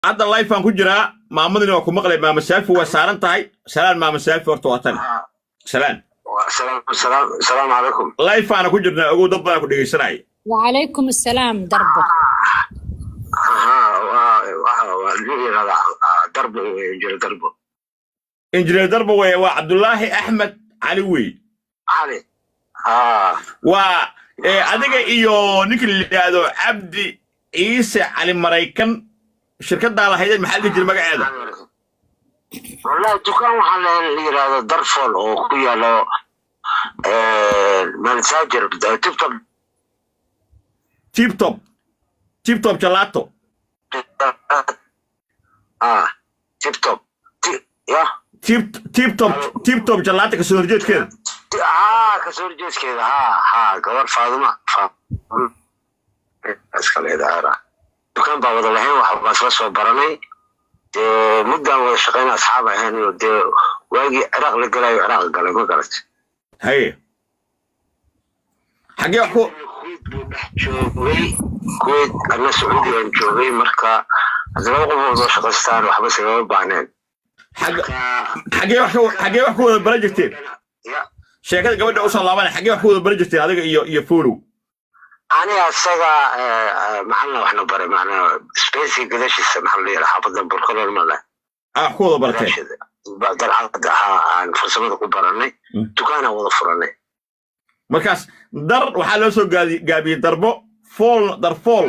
Hadda live aan ku jiraa, maamadina waa ku maqlay. Maama Saafi waa saaran tahay. Salaan, Maama Saafi. Horta waa tan salaan. Salaamu calaykum. Live aana ku jirnaa, ogow, dad badan ku dhegeysanaya. وعليكم السلام دربه. Aha, waa la yiraahdaa Darbo, Injineer Darbo. Injineer Darbo weye, waa Cabdulaahi Axmed Cali wey. Cali, ha. Waa adiga iyo ninka la yidhaahdo Cabdi Ciise Cali Maraykan, shirkaddaa lahaydeen maxaa la dhihi jiray magaceeda? Wallahi dukaan waxaa la yiraahdo Darfol oo ku yaalo Masaajir Tibtob. Tip Top, Tip Top Jalato. Ah, Tibtob ya. Tip Top, Tip Top Jalato kasoo horjeedkeeda. Ha, kasoo horjeedkeeda, ha ha, gabar Faaduma iska leedahay. Dukaan baa wada lahayn, wax baa isla soo baranay dee, muddaan wada shaqayn, asxaab ahayn iyo dee waagii Ciraaq la galayo, Ciraaq galay, ma garat? Haye, xaggee wax ku Kuwait buu dhex joogay, Kuwait, ana Sacuudigan joogay. Marka hadda laba qof oo shaqaystaan waxba iskagama baahneen. Xaggee wax ku wada baran jirteen? Ya. Sheekada gabadha usoo laabanay, xaggee wax ku wada baran jirteen adiga iyo Folow? Aniga isaga macalina waxna baray, macnaa space gadashiisa, maxaa la yidhaha, xaafadan Burkalool ma leh. Ah, wax ku wada barateen. Dalcada ahaa aan farsamada ku baranay. Dukaanaan wada furanay. Markaas dar waxaa loo soo gaabiyey Darbo Fool, Darfool.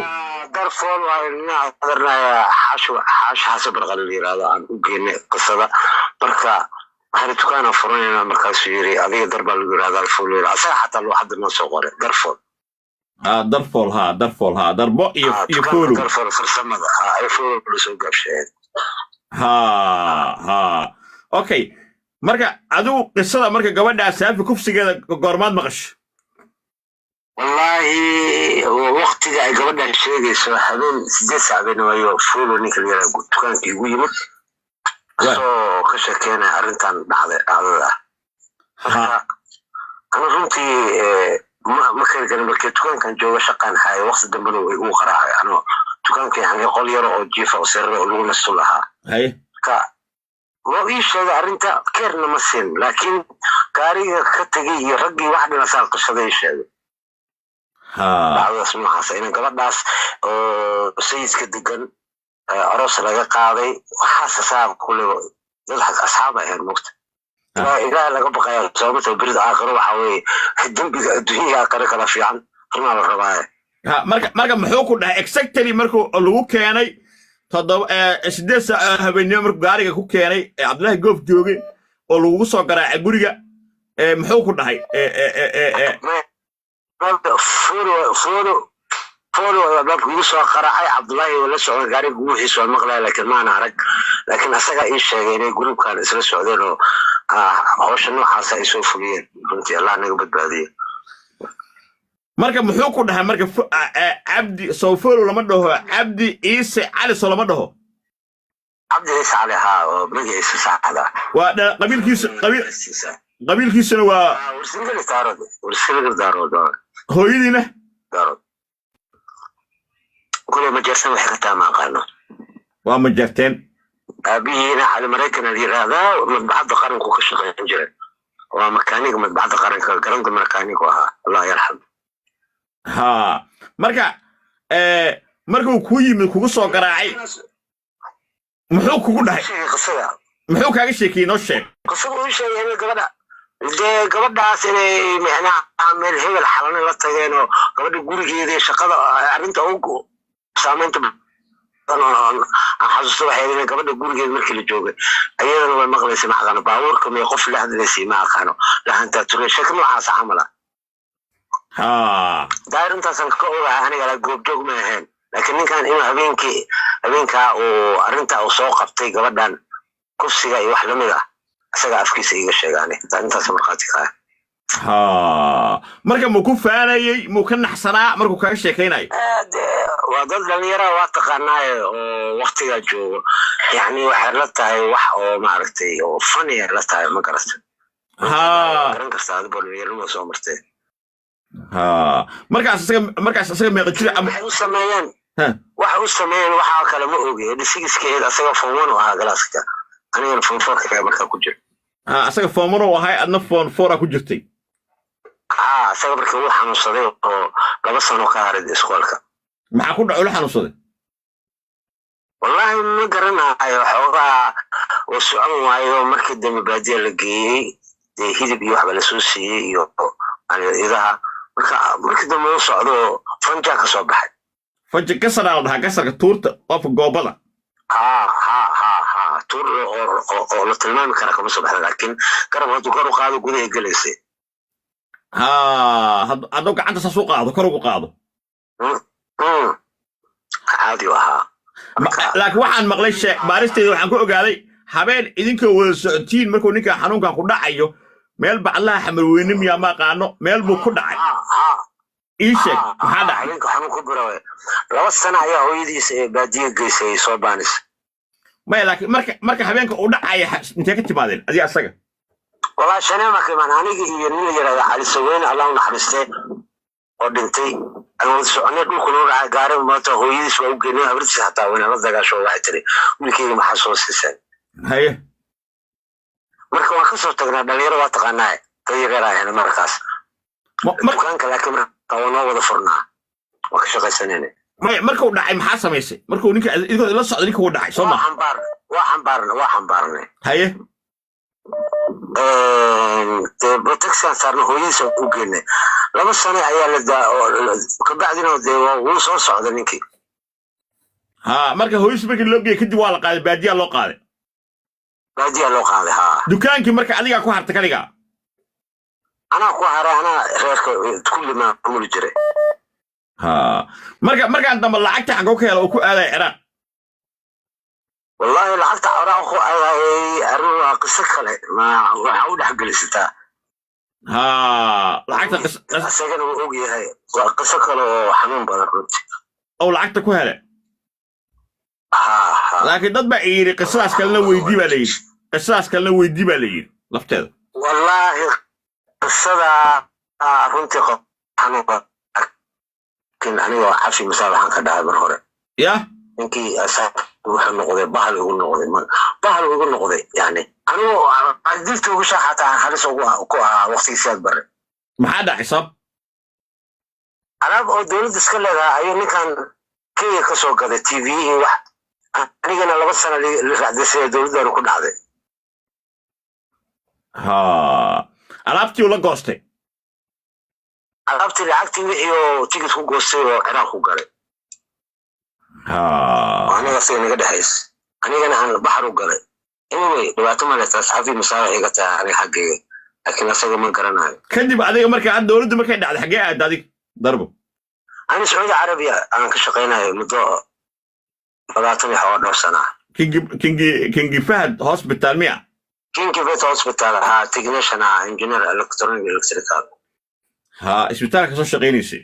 Darfool waa ina Xaashu Xaash Xasan Barqal la yiraahdo aan u geynay qisada. Marka waxaan dukaanaan furanayna, markaasuu yiri adiga dar baa lagu yirahdaa, Fool yiri asaga, xataa loo hadda noo soo qoray Darfool. Ha, Darfool, ha, Darfool, ha, Darbo iyo dukaanka Folow. Darfool farsamada ay Fool la soo gaabsheen. Ha ha, okay. Marka adigu qisada, marka gabadhaa Saafi kufsigeeda goormaad maqasho? Wallaahi waqtiga ay gabadhan sheegayso habeen 8 saac been waayo, Fulo ninka la yiraahdo dukaanka igu yimid asoo ka sheekeynaya arrintan dhacday, dhacdada ah. Marka ana runtii ma kari karin markii dukaankan jooga, shaqaan hayo, waqti dambena way igu qaraacay anoo dukaanka, yani qol yaro oo jiifa oo sariir oo lagu nasto lahaa. Marka waa ii sheegay arrinta, keerna ma siin, laakiin gaariga ka tegay iyo raggii wax dhinasaa qisada ii sheegay. Dhacdadaas noocaas ina gabadhaas oo sayidka degan aroos laga qaaday, waxaas asaab kule dad asxaab ahayn mogta. Ilaah laga baqaya sababta berid aakhiro waxaa weeye dembiga adduunya aakhiro kala fiican, runaa la rabaaye. Ha, marka muxuu ku dhahay exactly markuu lagu keenay 7, 8 saac oo habeenimo, markuu gaariga ku keenay ee Cabdullaahi Goof joogay oo lagugu soo garaacay guriga, muxuu ku dhahay? Fulo Fulo Fulo albaabka igu soo qaraacay, Cabdullaahi waa la socday gaariga guuxiisa, waa maqlaya laakiin maana arag, laakiin asagaa ii sheegay inay gurubkan isla socdeen oo hawsha noocaasa ay soo fuliyeen. Runtii Allah naga badbaadiye. Marka muxuu ku dhahay marka Cabdi sow Folow lama dhaho, Cabdi Ciise Cali soo lama dhaho? Cabdi Ciise Cali, haa, oo magaciisa saxda. Waa qabiilkiisu, qabiilkiisuna waa Warsingeli Daarood, Warsingeli Daarood. Hooyadiina? Daarood kule, ma jeersan, waxay ka taa ma aqaano. Waa ma jarteen. Aabihiina Cali Maraykan la yiraahdaa, madbacadda qaranku ka shaqeyn jiray, waa makaaniga madbacadda qaranka, garanka makaanigu ahaa, Allah yarxam. Ha, marka markuu kuu yimid, kugu soo garaacay, muxuu kugu dhahay? Sheegay qisada. Muxuu kaaga sheekiyey? Noo sheeg. Qisada uu sheegay inay gabadha dee gabadhaas inay micnaha meel hebel xalane la tageen oo gabadha gurigeeda iyo shaqada arrinta ugu saameynta badan oo aan xasuusto waxay ahayd inay gabadha gurigeeda markii la joogay ayadana way maqlaysay, ma aqaano baabuurka may qof la hadlaysay, ma aqaano lahantaa ture, sheeko noocaas camal ah. Daa arintaasan ka ogahay aniga, la goobjoog ma ahayn, laakiin ninkan inuu habeenkii habeenkaa uu arrinta uu soo qabtay gabadhan kufsiga iyo wax lamid ah isaga afkiisa iiga sheega, ani intaas markhaati ka ah. Ha, marka muu ku faanayey, muu ka naxsanaa markuu kaaga sheekaynayo? Dee, waa dad dhalinyara, waa taqaanaaye, oo waktigaa joogo, yacni waxay la tahay wax oo maaragtay oo funny ay la tahay, ma garata? Garan kartaa adigo dhalinyaranima soo martay. Ha, markaas isaga meeqa jir ama waxay u sameeyeen Waxa uu sameeyeen waxaa kale ma ogi. Dhisigiskeed asaga form 1 u ahaa galaaska, anigana form 4 ka markaa ku jiro. Asaga form 1 u ahay, adna form 4 ku jirtay. Asaga markii uu xanuunsaday oo 2 sano ka haray iskoolka. Maxaa ku dhacay ula xanuunsaday? Wallaahi ma garanayo, xoogaa uu socon waayo. Markii dambe baadiya la geeyey, dee hilib iyo waxba lasoo siiyey iyo idaha. Marka markii dambe uu socdo fanjaa ka soo baxay. Fanja kasaraa la dhahaa, kasarka tuurta qofka goobada. Ha ha ha ha, tuur oo la tilmaami kara kama soo baxda, laakiin garab hadduu kor u qaado gudaha gelaysay. Ha, hadduu gacanta saas u qaado, kor ugu qaado. Caadi u ahaa. Laakiin waxaan maqlay baaristeeda waxaan ku ogaaday habeen idinkoo wada socotiin markuu ninka xanuunkan ku dhacayo meel baclaha Xamarweyne miyaa ma aqaano meel buu ku dhacay. Ii sheeg maxaa dhacay? Habeenka xanuun ku bilaabay 2 sano ayaa hooyadiis ee baadiye geysay soo baanis. Maya, laakiin marka habeenka uu dhacaya intee ka timaadeen adiga asaga? Walaa shanee ma ka imaan, aniga iyo nin la yidhahda Cali Saweyne, Allah u naxariistee, oo dhintay, aan wada soconay. Dhulku noo dhacay gaari maanta, hooyadiis waa u geynay, habartiis xataa wayna la dagaasho, waxay tiri wiilkayga maxaa soo siiseen. Haye. Marka waan kasoo tagnaa, dhalinyaro waa taqaanaa, dad yaryar ahayna markaas. Dukaanka laakiin marka waa noo wada furnaa, waa ka shaqaysanayna. Maya, markuu dhacay maxaa samaysay? Markuu ninka idinkoo la socda ninka uu dhacay soo ma? Waa xambaarnay, waa xambaarnay. Haye. Dee taxigaan saarnay, hooyadiis aan u geynay. 2 sano ayaa la daa kabacdina dee wuu soo socday ninkii. Ha, marka hooyadiis markii loo geeyey kadib waa la qaaday, baadiyaa loo qaaday. Baadiyaa loo qaaday, ha. Dukaankii marka adigaa ku hartay kaligaa? Anaa ku haray, anaa reerka kulli maamuli jiray. Ha, marka markaan dambe lacagta xagoo ka hela oo ku aadaya Ciraaq? Wallaahi lacagta Ciraaq ku aadayay arrin waa qiso kale, ma waxaa u dhex gelisataa. Ha, lacagta isagana wuu og yahay, waa qiso kale oo xanuun badan runtii. Oo lacagta ku hele. Ha ha. Laakiin dad baa yidhi qisadaas kalena weydii baa la yidhi, qisadaas kalena weydii baa la yidhi lafteeda. Wallaahi qisada runtii xanuun badan, laakiin aniga cafi masaa waxaan ka dhahay mar hore. Ya ninkii wuxuu noqday bahal igu noqday, bahal igu noqday, yani anigoo dilta ugu shaaxataa halis ugu ku ahaa waqtigii Siyaad Barre. Maxaa dhacay sabab? Alaab oo dowladda iska leedahay ayuu ninkan Kenya ka soo gaday, TV iyo wax, anigana 2 sano la raacday dowladdaanu ku dhacday. Ha, alaabtii uu la goostay. Alaabtii, lacagtii wixii oo tigid ku goostay oo Ciraaq ku galay. Aniga asaga naga dhexaysa, anigana aan baxar u galay. Anyway, dhibaato male taas, cafi masaawax iga tahay aniga xaggayga, laakiin asaga ma garanayo. Kadib adiga marka had dowladdu markay dhacday xaggee aadda adiga Darbo? Ani Sacuudi Carabiya aan ka shaqaynayo muddo 20 iyo xoogaa dhowr sana ah. Kingi Fahad Hospital miya? Kingi Vet Hospital, ha, technician ah, engineer electronic electrical. Ha, isbitaalka soo shaqaynaysay.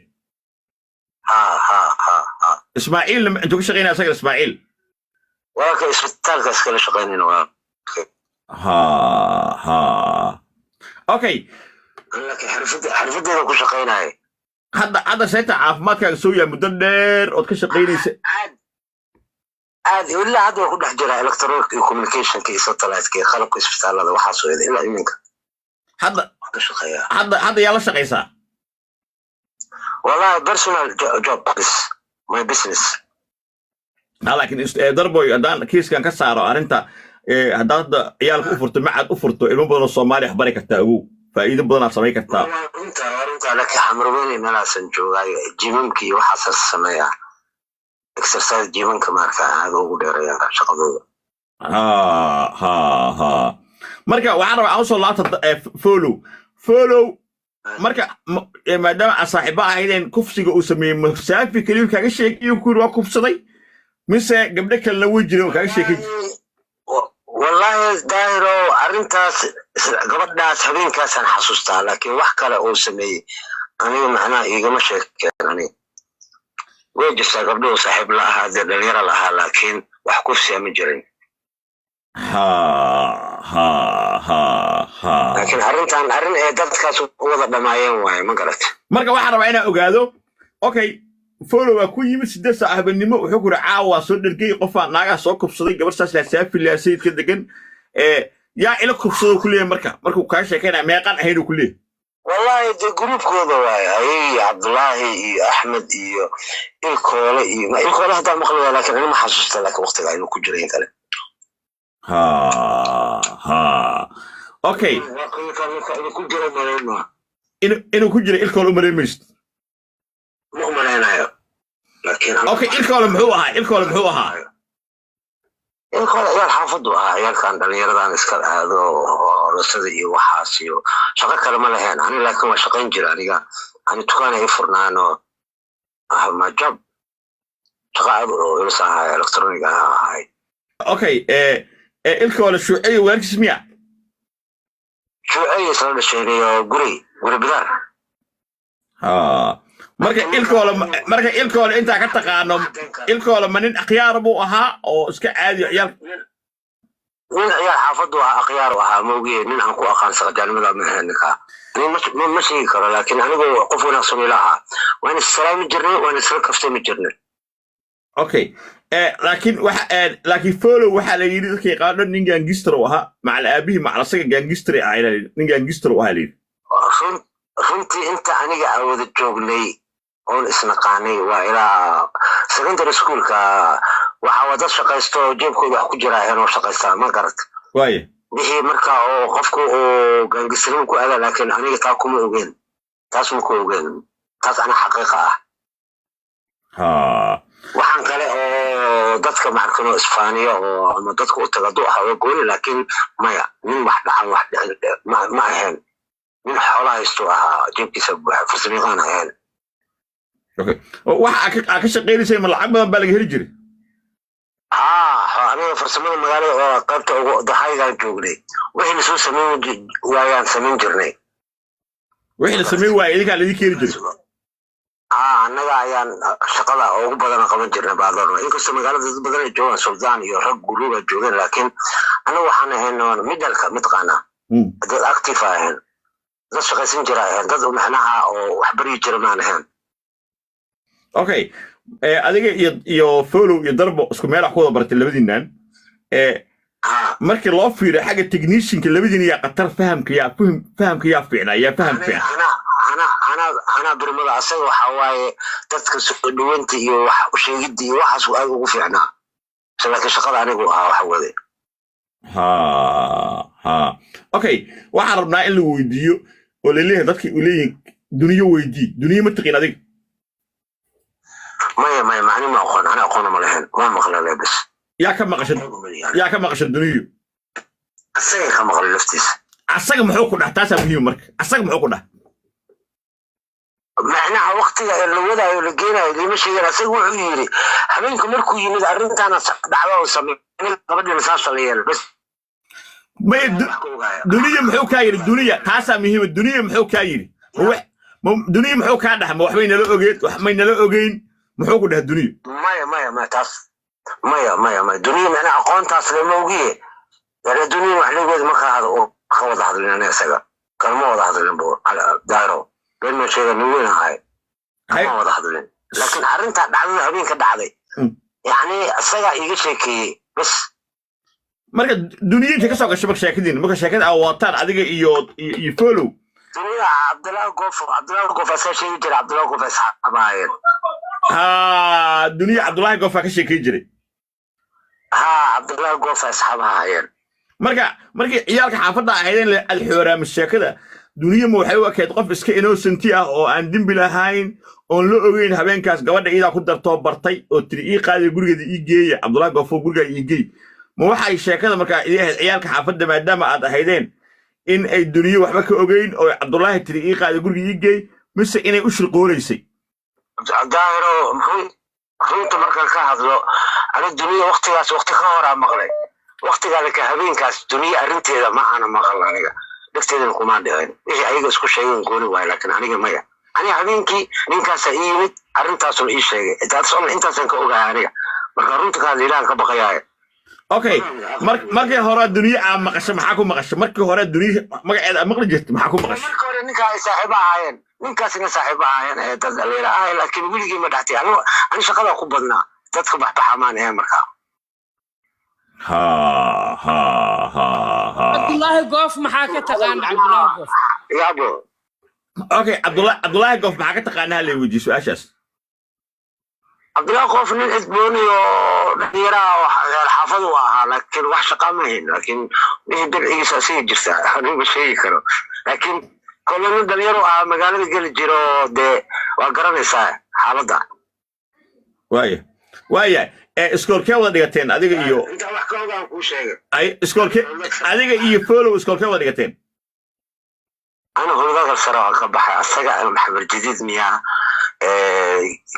Ha ha ha ha. Ismaaciil intuu ka shaqaynaya asaga Ismaaciil? Walaalka isbitaalka iskala shaqaynayna waa. Ha ha, okay. Laakiin xirfadeeda ku shaqaynaya. Hadda seeta caafimaadkaaga soo yahay muddo dheer ood ka shaqaynaysa? Aad aad, ilaa hadda waa ku dhex jiraa electronic iyo communicationka iyo satellite-ka iyo qalabka isbitaalada, waxaas weyda ilaa iminka Hadda ka shaqeeyaa. Hadda yaa la shaqaysaa? Wallahi personal job is my business. Ha, laakiin Darboy, haddaan kiiskan ka saaro arrinta, haddaad hadda ciyaalka u furto macad u furto, ilmo badan oo Soomaaliya wax bari kartaa, ogow faa'iido badan aad samayn kartaa. Waa runta, waa runta, laakiin Xamarweyne meelaasan joogaayo, jimamka iyo waxaasaas sameeyaa, exercise jimanka marka aad ugu dheereeya shaqadooda. Ha ha ha, marka waxaan rabaa aan usoo laabta follow follow. Marka maadaama aad saaxiibo ahaydeen, kufsiga uu sameeyey masaafi keliyu kaaga sheekiyo ku yiri waa kufsaday, mise gabdho kalena way jireen oo kaaga sheekay? Wallaahi Daahiro, arrintaas gabadhaas habeenkaasaan xasuustaa, laakiin wax kale uu sameeyey aniga macnaha iigama sheekeen. Aniga way jirtaa gabdhuhu saaxiib la ahaa, dee dhalinyaro la ahaa, laakiin wax kufsiya ma jirin. Ha ha ha ha. Laakiin arrintan arrin ee dadkaas u wada dhamaayeen waaye, ma garat? Marka waxaan rabaa inaan ogaado, okay. Follow waa ku yimid 8 saac habeenimo, wuxuu ku yidhi caawa waa soo dhergey, qofaa naagaa soo kubsaday, gabar saas laa saafilaa sayidka degan, yaa ila kubsado ku leeyahay. Marka markuu kaa sheekaynaya meeqaan ahayn uu ku leeyahay? Wallahi dee gruubkooda waaye, ayay Cabdullaahi iyo Axmed iyo Ilkoole iyo Ilkoole haddaa maqlaya, laakiin anima xasuusta, laakiin waqtiga inuu ku jiray in kale. Ha ha, okay. Inuu ku jiro malaymaa. Inuu ku jiro Ilkoole u malayn maysid? Ma umalaynayo, laakiin Okay, Ilkoole muxuu ahaa? Ilkoole muxuu ahaa? Ilkoole ciyaal xaafadu ahaa, ciyaalkan dhallinyaradan iska aado orasada iyo waxaas iyo shaqo kale ma lahayn ani, laakiin waa shaqayn jira aniga. Ani dukaan ay furnaano ma job, shaqo aad oo culus ahay, electronic ahay. Okay, Ilkoole shuuciyo walaalkiis miya? Shuucay isla dhasheen iyo guri bidaar. Ha, marka Ilkoole, marka Ilkoole intaa ka taqaano, Ilkoole ma nin akhyaar buu ahaa oo iska caadi ciyaal? Nin ciyaal xaafadu ahaa, akhyaar u ahaa moogiye, nin aan ku aqaan saqajaanimada ma ahayn ninka. Ani ma sheegi karo, laakiin anigu qof wanaagsan ila ahaa, waan issalaami jirnay, waan isla kaftami jirnay. Okay, laakiin waxa laakiin Follow waxaa la yidhi dadka yaqaano nin gangster u ahaa, macal aabihii macal asaga gangster ahaa, nin gangster u ahaa la yidhi. Runtii inta aniga aan wada joognay oon isnaqaanay waa ilaa secondary schoolka, waxa waa dad shaqaysto oo jeebkooda wax ku jira aheen oo shaqaystaa, ma garat? Waaye. Wixii marka oo qofku uu gangisternimo ku aada, laakiin aniga taa kuma ogeen, taas ma ku ogeen, taas ana xaqiiqa ah. Ha. Waxaan kale oo dadka maxarkano isfaaniya oo ama dadka u taga hadduu ahaa waa gooni, laakiin maya, nin wax dhacan wax dhicin ma ahayn, nin xoola haystu ahaa, jeebkiisa buuxa, farsamayaqaan ahayn. Okay, waxa aa ka shaqaynaysay ma lacag badan baa laga heli jiray? Haa, aniga farsamada magaalada oo qaybta ugu daxaygaan joognay, wixii lasoo samayn waayaan samayn jirnay. Wixii la samayn waayay idinkaa laidin keeni jiray? Haa, annaga ayaan shaqada ugu badan qaban jirnay baadoon, inkastoo magaalada dad badan ay joogaan, suldaan iyo rag guruuba joogeen, laakiin annaga waxaan ahayn midalka mataqaanaa, dad active ahayn, dad shaqaysan jira ahayn, dad macnaha oo wax baryi jira maan ahayn. Okay, adiga iyo Follow iyo Darbo isku meel wax ku wada bartay labadiinnan. Markii loo fiiriyo xagga technicianka, labadiina yaa khatar fahamka, yaa fahamka, yaa fiicnaa, yaa faham fiican? Anaa birmada, asaga waxa waaye dadka soo dhaweynta iyo wax sheegidda iyo waxaas aad ugu fiicnaa, laakiin shaqada anigu ahaa waxa wade. Ha ha, okay, waxaan rabnaa in la weydiiyo oo laleeyahay dadka uu leeyihin duniyo weydii. Duniyo ma taqiin adiga? Maya maya, macni ma aqoon, ana aqoona ma lahayn, waa maqla bes. Yaa ka maqasha? Yaa ka maqasha duniyo? Asaga ka maqlay laftiisa. Asaga muxuu ku dhah? Taasaa muhiim. Marka asaga muxuu ku dhah? Macnaha waqtiga la wadaayo la geenayo lima sheegin. Asaga wuxuu yidhi habeenku markuu yimid arrintaana dhacdo oo sameey, gabadhina saasa la yeelay bes. Maya, duniya muxuu kaa yidhi? Duniya taasaa muhiima. Duniya muxuu kaa yidhi? Duniya muxuu kaa dhaha? Ma waxbay nala ogeyn, wax may nala ogeyn, muxuu ku dhaha duniya? Maya maya maya, taas maya maya maya, duniya macnaha aqoontaas lama ogiye, yani duniya wax lagood ma ka hado ka wada hadlin, aniga isaga kalma wada hadlin bo daaro, been ma sheega, nin weyn ahay, kama wada hadlin, laakiin arrintaa dhacdada habeenka dhacday yacni isagaa iiga sheekeeyey bas. Marka duniya intay ka soo gashay marka sheekadiina, marka sheekada aa wataan adiga iyo Follow? Duniya Cabdullaahi Goof, Cabdullaahi Goof asaa sheegi jiray, Cabdullaahi Goof asxaab ahaayeen. Ha, duniya Cabdullaahi Goofaa ka sheekay jiray? Ha, Cabdullaahi Goof asxaab ahaayeen. Marka markii ciyaalka xaafadda ahaydeen aad xooraami sheekada, duniya ma waxay u ekayd qof iska innocent ah oo aan dembi lahayn oon la ogeyn habeenkaas gabadha iidaa ku dartoo bartay oo tiri ii qaadiya gurigeeda ii geeya, Cabdullaahi Goofo gurigaa ii geey? Ma waxay sheekada markaa idii ahayd ciyaalka xaafadda maadaama aad ahaydeen in ay duniyo waxba ka ogeyn oo Cabdullaahi tiri ii qaadiya guriga ii geey, mise inay u shirqoolaysay? Daahiro, runta markaan ka hadlo, ani duniya waqtigaas waqti ka horaa maqlay, waqtigaa laka habeenkaas duniya arrinteeda ma aana maqal, aniga dhegteedana kumaan dhicin. Wixii ayaga isku sheegeen gooni waayo, laakiin aniga maya, aniga habeenkii ninkaasaa ii yimid, arrintaasuna ii sheegay, intaasaan ka ogahay aniga. Marka runta ka hadla, ilahan ka baqayaayo. Okay, markii hore duniye aa maqashay, maxaa ku maqashay? Markii hore duniye magaceeda aa maqli jirtay, maxaa ku maqashay? Marka hore ninkaa ay saaxiibo ahaayeen, ninkaasina saaxiibo ahaayeen ee dad dhalinyaro ahay, laakiin weligii ma dhaxtay. Anigu ani shaqada ku badnaa, dadka baxbaxa maan ahayn markaa. Ha ha ha ha. Cabdullaahi Goof maxaa ka taqaana, Cabdullaahi Goof? Yaabo. Okay, Cabdullaahi Goof maxaa ka taqaanaa, la weydiiyey su-aashaas. Cabdullaahi Qof nin cidbooni oo dhalinyaraha oo reer xaafadu u ahaa, laakiin wax shaqa ma hayn, laakiin wixii dabcigiisa asiga jirta anigu ma sheegi karo, laakiin kole nin dhalinyaro ahaa, magaalada geli jiro dee, waa garanaysaa xaaladda. Waaya, ee iskoolkee wada dhigateen adiga iyo Intaa wax ka ogaan kuu sheegay. Ay, iskoolkee adiga iyo Folow iskoolkee wada dhigateen? Ana howlgal sare waan ka baxay, asaga Maxamed Jadiid miyaa,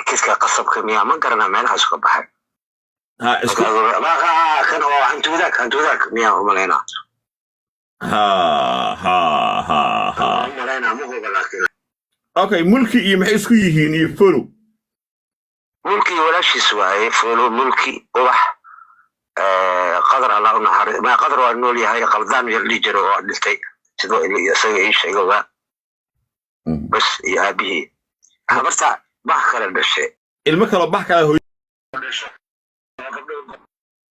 kiska qasabka miyaa, ma garanaa, meelahaas ka baxay. Ha, isku Kan oo Hanti Wadaag, Hanti Wadaag miyaa umalaynaa. Ha ha ha ha. Umalaynaa, ma huba laakiin. Okay, Mulki iyo maxay isku yihiin iyo Folow? Mulki walaashiis waaye Foolo. Mulki Ubax, Qadar Allah u naxari ma, Qadar waa nool yahay, Qaldaan yar dhihi jiro oo dhintay, sidoo isaga ii sheego waa bas, iyo aabihii habarta bah kale dhashay. Ilmo kaloo bax kale hooy.